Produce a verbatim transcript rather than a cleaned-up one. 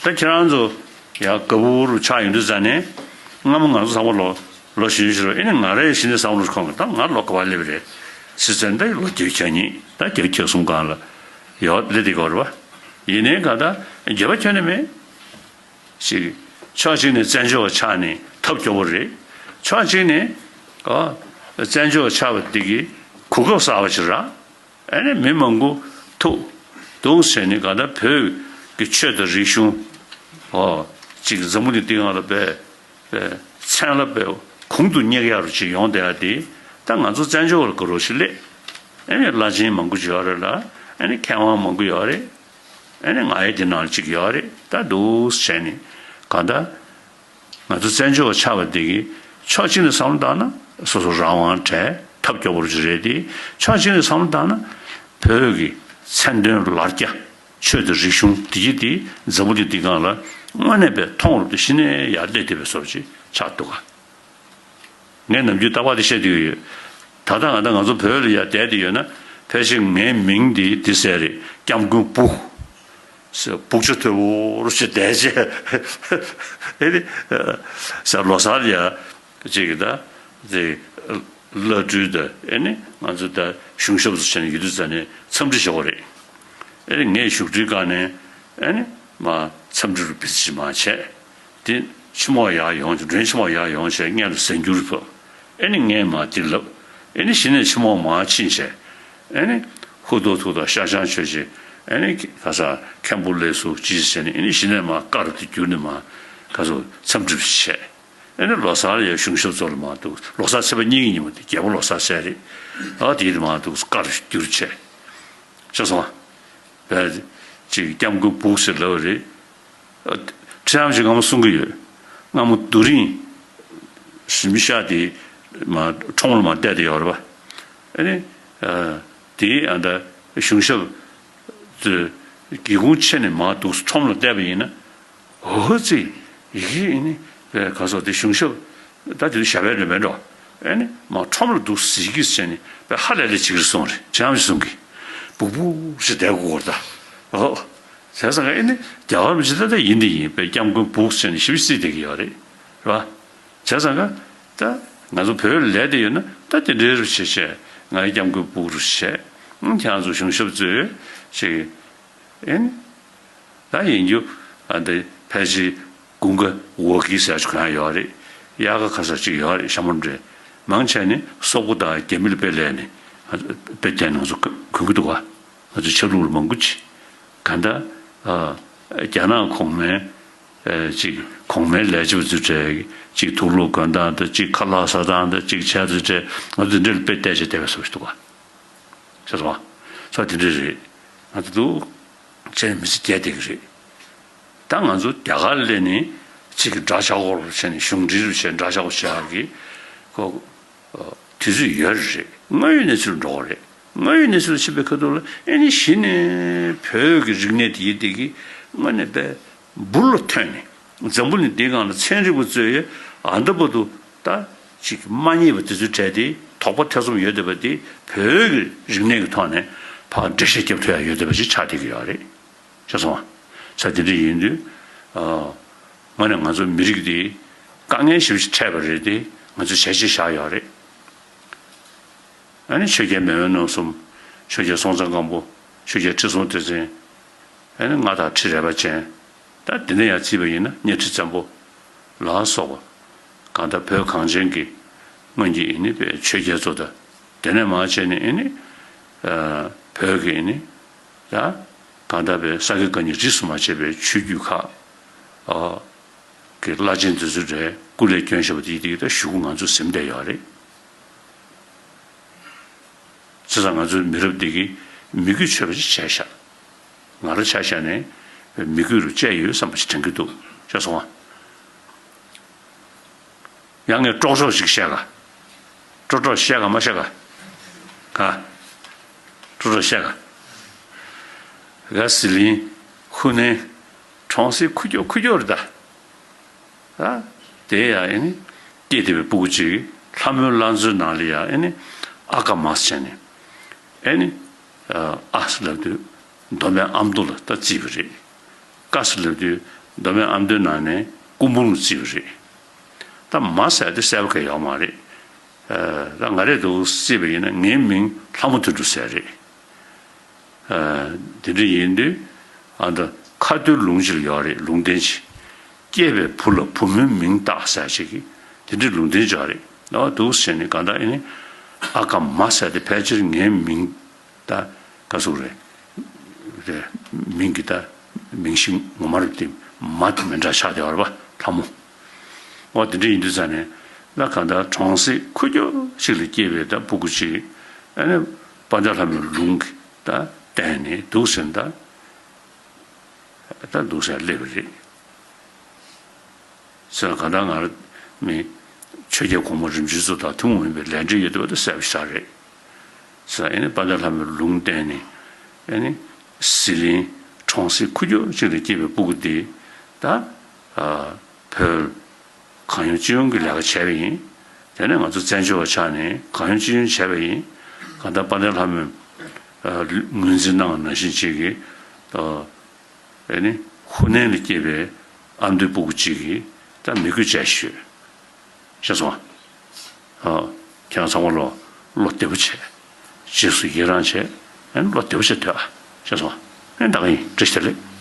ད་ཁྱེད་རང་ཚོ་ཡང་དགའ་པོ་རུ་ཆགས་ཡོང་དུས་ཙ་ནས་སྔ་མོ་ང་ཚོ་ཚང་མ་ལོ་ལོ་གཞོན་ཞིག་རུ་ཨེ་ནི་ང་རའི་གཞི་ནས་བསམ་བློ་ཁོང་གི་ད་ང་ལོ་ག་བ་སླེབས་རེད་སྲིད་ཚན་ད་ལོ་བརྒྱད་ཅུ་གྱ་གཉིས་ད་བརྒྱད་ཅུ་གྱ་གསུམ་སྒང་ལ་ཡོད་ལེ་དེ་གོ་རེད་བ། ཡིན་ནའི་ག་ད་འགྱོད་པ་ཁྱོན་ནས་མེད། ཅིག་ཕྱོགས་གཅིག་ནས་བཙན་བྱོལ་བ་ཆགས་ནས་ཐབས་སྐྱོ་བོ་རེད། ཕྱོགས་གཅིག་ནས་ཨ་བཙན་བྱོལ་བ་ཆགས་པ་འདི་གི་གོ་སྐབས་གསར་བ་ཅིག་རག་ཨ་ནི་མི་མང་པོ་ཐུག་འདུག་ཟེར་ནས་ག་ད་བོད་ཀྱི་ཆོས་དང་རིག་གཞུང་ཨོ་ཅིག་འཛམ་བུ་གླིང་འདི་སྒང་ལ་བས་བས་མཚན་ལ་བས་གོང་དུ་སྙེག་ཡག་རུ་ཅིག་ཡོང་བསྡད་ཡ་དེ་ད་ང་ཚོ་བཙན་བྱོལ་བ་ལ་དགའ་རོགས་ཤིག་སླེབས། ཨ་ནི་བླ་ཆེན་མང་པོ་ཅིག་ཡོད་རེད་ལ་ཨ་ནི་མཁས་དབང་མང་པོ་ཡོད་རེད། ཨ་ནི་ང་ཡི་དེ་ནང་ལ་ཅིག་ཡོད་རེད་ད་འདུག་ཟེར་ནས་ག་ད། ང་ཚོ་བཙན་བྱོལ་བ་ཆགས་པ་འདི་གི་ཕྱོགས་གཅིག་ནས་བསམ་བློ་བཏང་ན་སོ་སོ་རང་དབང་བྲལ་ཐབས་སྐྱོ་པོ་ཅིག་རེད་དེ། ཕྱོགས་གཅིག་ནས་བསམ་བློ་བཏང་ན་བོད་ཀྱི་མཚན་དོན་ལར་རྒྱ་ཆོས་དང་རིག་གཞུང་འདི་གི་དེ་འཛམ་བུ་གླིང་འདི་སྒང་ལ་དངོས་གནས་པའི་མཐོང་རུབ་ཏུ་གཞི་ནས་ཡར་སླེབས་བསྡད་པའི་བཟོ་ཅིག་ཆགས་འདུག་ག་ངས་ནམ་རྒྱུན་རྟག་པར་དེ་བཤད་དུས་ཡོད། ད་ལྟ་ང་ད་ང་ཚོ་བོད་ལ་ཡར་བསྡད་དེ་ཡོད་ན་ཕལ་ཆེར་ངའི་མིང་འདི་འདི་ཟེར་རེད་སྐྱབས་མགོན་བུ། ཟེར་བུག་ཆུ་དོད་པོ་རུ་ཞིག་བསྡད་རྗེས་ཨེ་ནི་ཟེར་ལོ་གསར་ཡ་ཅིག་གི་ད་དེ་བླ་སྤྲུལ་ད་ཨེ་ནི་ང་ཚོ་ད་གཞུང་ཞབས་སུ་བྱས་ནས་ཡོད་དུས་ཙ་ནས་འཚམས་འདྲི་ཞུ་བ་རེད། ཨེ་ནི་ངས་བཞུགས་ཁྲིའི་སྒང་ནས་ཨེ་ནི་མ་འཚམས་འདྲི་རུ་བི་ཙི་ཞིག་མ་བྱས། དེ་ཕྱི་མོག་ཡར་ཡོང་མགྲོན་ཕྱི་མོག་ཡར་ཡོང་བྱས་སྔོན་ལ་ཟ་འགྱུར་ཕོབ། ཨེ་ནི་ངས་མ་དེ་ལབ། ཨེ་ནི་གཞི་ནས་ཕྱི་མོག་མ་ཕྱིན་བྱས། ཨེ་ནི་ཧུ་ཏོ་ཐུག་དང་ཤ་ཆང་མཆོད་བྱས། ཨེ་ནི་ག་ས་མཁན་པོ་ལས་སུ་ཅི་བྱས་ནས་ཨེ་ནི་གཞི་ནས་མ་དཀར་དུ་གྱུར་ནས་མ་ག་ཚོ་འཚམས་འདྲི་བྱས། ཨེ་ནི་ལོ་གསར་ཡ་གཞུང་ཞབས་ཚོ་ལ་མ་འདུག་ལོ་གསར་ཚེས་པ་གཉིས་ཀྱི་ཉིན་མོ་དེ་རྒྱལ་པོ་ལོ་གསར་ཟེར་རེད། ཨ་དེ་ཡིན་མ་འདུག་དཀར་གྱུར་བྱས། ཤེས་སོང་ཨ། བས་ཅིག་སྐྱབས་མགོན་སྦུག་ཟེར་ལབ་པ་རེད། ཨ་ཁྲི་ཡམ་ཞིག་སྔ་མོ་གསུང་གི་ཡོད། སྔ་མོ་རྡོ་རིང་ཞིམ་ཤ་དེ་མ་ཁྲོམ་ལ་མ་བསྡད་དེ་ཡོད་རེད་པ། ཨ་ནི་ཨ་དེ་ཨ་ད་གཞུང་ཞབས་ཚོས་སྒེའུ་ཁུང་ཕྱེ་ནས་མ་འདུག་ཁྲོམ་ལ་བསྡད་པ་ཡིན་ན། འོ་ཙི། ཡི་གེ་ཨེ་ནི་བས་ག་སོགས་དེ་གཞུང་ཞབས་ད་དེ་དུས་ཞབས་པད་འགྲོ་མེད་འགྲོ། ཨེ་ནི་མ་ཁྲོམ་ལ་འདུག་ཟིག་གིས་བྱས་ནས་བས་ཧ་ལས་ལས་བྱེད་ཀྱི་རེད་གསུངས་རེད་ཁྲི་ཡམ་ཞིག་གསུང་གི་སྦུག་སྦུག་ཞིག་བསྡད་དགོས་ཀྱི་རེད་ད། ཨོ། བྱས་ཙང་ཨེ་ནི་རྒྱ་གར་མི་ཅིག་ད་ལྟ་ཡིན་དེ་ཡིན་བས་སྐྱབས་མགོན་སྦུག་བྱས་ནས་ཞིབ་ཞིབ་བརྩིས་བསྡད་ཀྱི་ཡོད་རེད། རེད་པ། བྱས་ཙང་ཀ་ད་ང་ཚོ་བོད་ལ་ལས་དེ་ཡོད་ན་ད་དེ་འདྲའི་རུ་བྱེད་བྱས་ང་ཡི་སྐྱབས་མགོན་སྦུག་རུ་བྱས། ཁྱེད་རང་ཚོ་གཞུང་ཞབས་ཚོས་ཅིག་ཨེ་ནི། ད་ཡིན་རྒྱུ་ཨ་འདི་ཕལ་ཆེར་དགུན་ཁ་འོ་གི་ཟེར་ཅིག་གོན་ཡ་ཡོད་རེད། དབྱར་ཁ་ཁ་ས་ཅིག་ཡོད་རེད་ཤ་མོ་འདྲ། མང་ཆེ་ནི་སོག་པོ་དང་རྒྱ་མི་ལ་དཔེ་ལས་ནས་དཔེ་བསྟན་ནང་ཚོ་གོན་གི་འདུག་ག་ང་ཚོ་ཆ་ལུགས་ལ་མང་པོ་ཅིག་ག་འདྲ་རྒྱ་ནག་གོང་མའི་ཅིག་གོང་མའི་ལས་བྱེད་པ་ཚོའི་གྲས་ཅིག་དུག་ལོག་གོན་སྟངས་དང་ཅིག་ཁ་ལག་ཟ་སྟངས་དང་ཅིག་བྱས་ཚོའི་གྲས་ང་ཚོ་འདི་འདྲ་ལ་དཔེ་བལྟས་བྱས་བསྡད་པའི་བཟོ་ཞིག་འདུག་ག་ཤེས་སོང་ང་། ས་དེ་འདྲ་རེད། ང་ཚོ་འདུག་བྱས་ནས་མི་ཚེ་བསྐྱལ་བསྡད་ཀྱི་རེད། ད་ང་ཚོ་རྒྱ་གར་སླེབས་ནས་ཅིག་གི་དགྲ་ཇག་སྐོར་བྱས་ནས་གཞུང་འབྲེལ་རུ་བྱས་དགྲ་ཇག་སྐོར་བྱེད་ཡག་གི་ཁོ་དུས་ཚོད་ཡོད་རེད། དངོས་ཡོད་གནས་ཚུལ་འགྲོ་གི་རེད། དངོས་ཡོད་གནས་ཚུལ་ཕྱིན་པའི་ཁ་ཐུག་ལ་ཨེ་ནི་གཞི་ནས་བོད་ཀྱི་རིག་གནས་དེ་ཡིན་དེ་གི་དངོས་གནས་པའི་འབུར་ལ་ཐོན་ནས་འཛམ་བུ་གླིང་འདིའི་སྒང་ལ་ཚན་རིག་པ་ཚོས་ཨ་འདྲ་པོ་འདུག་ད་ཅིག་མ་རྙེད་པ་དེ་ཚོའི་གྲས་དེ་དོགས་པ་ཐེ་ཚོམ་ཡོད་བསྡད་པ་དེ་བོད་ཀྱི་རིག་གནས་ཀྱི་ཐོག་ནས་ཕར་འགྲེལ་བཤད་རྒྱབ་ཐུབ་ཡ་ཡོད་བསྡད་པ་ཞིག་ཆགས་བསྡད་ཀྱི་ཡོད་རེད། ཤེས་སོང་ང་། ས་དེ་འདྲ་ཡིན་དུས་ཨ་དངོས་གནས་ང་ཚོ་མི་རིགས་དེ་དཀའ་ངལ་ཞེ་པོ་ཅིག་འཕྲད་པ་རེད་དེ་ང་ཚོས་བྱས་རྗེས་བཞག་ཡོད་རེད། ཨ་ནི་ཆོས་རྒྱལ་མེས་དབོན་རྣམ་གསུམ། ཆོས་རྒྱལ་སྲོང་བཙན་སྒམ་པོ། ཆོས་རྒྱལ་ཁྲི་སྲོང་ལྡེ་བཙན། ཨ་ནི་མངའ་བདག་ཁྲི་རལ་པ་ཅན། ད་འདི་ནས་ཡང་བརྩིས་པ་ཡིན་ན་གཉའ་ཁྲི་བཙན་པོ་ལ་སོགས་པ་གང་ལྟར་བོད་གངས་ཅན་གྱི་སྔོན་གྱི་ཨེ་ནི་པའི་ཆོས་རྒྱལ་ཚོ་དང་དེ་ནས་མར་བྱས་ནས་ཨེ་ནི་བོད་ཀྱི་ཨེ་ནི་ད་གང་ལྟར་པའི་ས་དགེ་བཀའ་རྙིང་རིས་སུ་མ་ཆད་པའི་ཆོས་བརྒྱུད་ཁག་གི་བླ་ཆེན་དེ་ཚོའི་གྲས་སྐུ་ལས་བསྐྱོན་བཞག་པ་དེ་དེ་ད་གཞུག་གུ་ང་ཚོ་ཟིན་བསྡད་ཡོད་རེད། བྱས་ཙང་ང་ཚོའི་མི་རབས་འདི་གིས་མི་གུས་ཆོད་པ་ཞིག་བྱས་ཤག་ང་རང་ཆ་བཞག་ནས་མི་གུས་རུ་བཅད་ཡོད་བསམ་པ་ཞིག་དྲན་གྱི་འདུག་ཤེས་སོང་ང་། ཡང་ངས་ཀྲོག་ཀྲོག་ཞིག་བཤད་ག་ཀྲོག་ཀྲོག་བཤད་ག་མ་བཤད་ག་ག་ཀྲོག་ཀྲོག་བཤད་ག་ག་ཟི་ལིང་ཧུ་ནན་གྲོང་གསེབ་ཁུག་ཀྱོག་ཁུག་ཀྱོག་རེད་ད། ཨ། དེ་ཡང་ཨེ་ནི། སྐྱེས་བསྡད་པའི་སྤུ་གུ་ཅིག་ལྷ་མོའི་བླ་མཚོའི་ནང་ལ་ཡང་ཨེ་ནི། ཨ་ཀ་མ་ཟེར་ནས། ཨེ་ནི། ཨ་ཟེར་ལབ་དུས། མདོ་སྨད་ཨ་མདོ་ལ་ད་བརྩིས་པ་རེད། ཀ་ཟེར་ལབ་དུས། མདོ་སྨད་ཨ་མདོའི་ནང་ནས་སྐུ་འབུམ་ལ་བརྩིས་པ་རེད། ད་མ་ཟེར་དེ་གསལ་པོ་གང་ཡོད་མ་རེད། ད་ང་རེ་འདུག་བརྩིས་པ་ཡིན་ན་ངའི་མིང་ལྷ་མོ་དོན་གྲུབ་ཟེར་རེད། དེ་འདྲ་ཡིན་དུས་ཨ་ད་ཁ་ཐུག་ལུང་ཅིག་ལ་ཡོད་རེད། ལུང་བསྟན་ཅིག་སྐྱེས་པའི་བུ་ལ་བུ་མོའི་མིང་བཏགས་ཟེར་ཅིག་གིས་དེ་འདྲའི་ལུང་བསྟན་ཅིག་རེད། ཨ་འདུག་ཟེར་ནས་གང་ལྟར་ཨེ་ནི་ཨ་ཀ་མ་ཟེར་དེ་ཕལ་ཆེར་ངའི་མིང་ད་ག་ཟུག་རེད། རེད། མིང་གི་ད་མིང་གཞི་ངོ་མ་རེད་དེ། མ་དེ་མི་འདྲ་ཆགས་བསྡད་པ་རེད་པ། ལྷ་མོ། འོ་དེ་འདྲ་ཡིན་དུས་ཙང་ནས་ད་གང་ལྟར་གྲོང་གསེབ་ཁུག་ཀྱོག་ཅིག་ལ་སྐྱེས་པའི་ད་སྤུ་གུ་ཅིག་ཨ་ནི་དཔལ་ལྡན་ལྷ་མོའི་ལུང་གི་ད་བསྟན་ནས་འདུག་ཟེར་ད། ད་འདུག་ཟེར་སླེབས་པ་རེད། ཟེར་ག་ད་ང་རང་མི་ཆོས་རྒྱལ་གོང་མ་རིམ་བྱོན་ཚོ་དང་ཐུན་མོང་མིན་པའི་ལས་འབྲེལ་ཡོད་དུས་པ་ད་གསལ་པོ་ཞིག་རེད། ཟེར་ཨེ་ནི་དཔལ་ལྡན་ལྷ་མོའི་ལུང་བསྟན་ནས་ཨེ་ནི་ཟི་ལིང་གྲོང་གསེབ་ཁུག་ཀྱོག་ཅིག་ལ་སྐྱེས་པའི་སྤུ་གུ་དེ་ད་བོད་གང་ཡོང་ཅི་ཡོང་གི་ལས་ཀ་བྱས་པ་ཡིན། དེ་ནས་ང་ཚོ་བཙན་བྱོལ་བ་ཆགས་ནས་གང་ཡོང་ཅི་ཡོང་བྱས་པ་ཡིན། གང་ལྟར་དཔལ་ལྡན་ལྷ་མོའི་ངོས་འཛིན་གནང་བ་ནང་བཞིན་ཅིག་གིས་ཨེ་ནི་ཧུ་ནན་ལ་སྐྱེས་པའི་ཨ་མདོའི་སྤུ་གུ་ཅིག་གིས་ད་མི་བསྐོས་བྱས་ཤོད། ཤེས་སོང་ཨ། ཁྱེད་རང་ཚང་མ་ལོ་བློ་བདེ་པོ་བྱས། རྗེས་སུ་ཡི་རང་བྱས། ཨེ་ནི་བློ་བདེ་པོ་བྱས་སྡོད་ཨ། ཤེས་སོང་ཨ། ཨེ་ད་ག་ཡིན། བཀྲ་ཤིས་བདེ་ལེགས།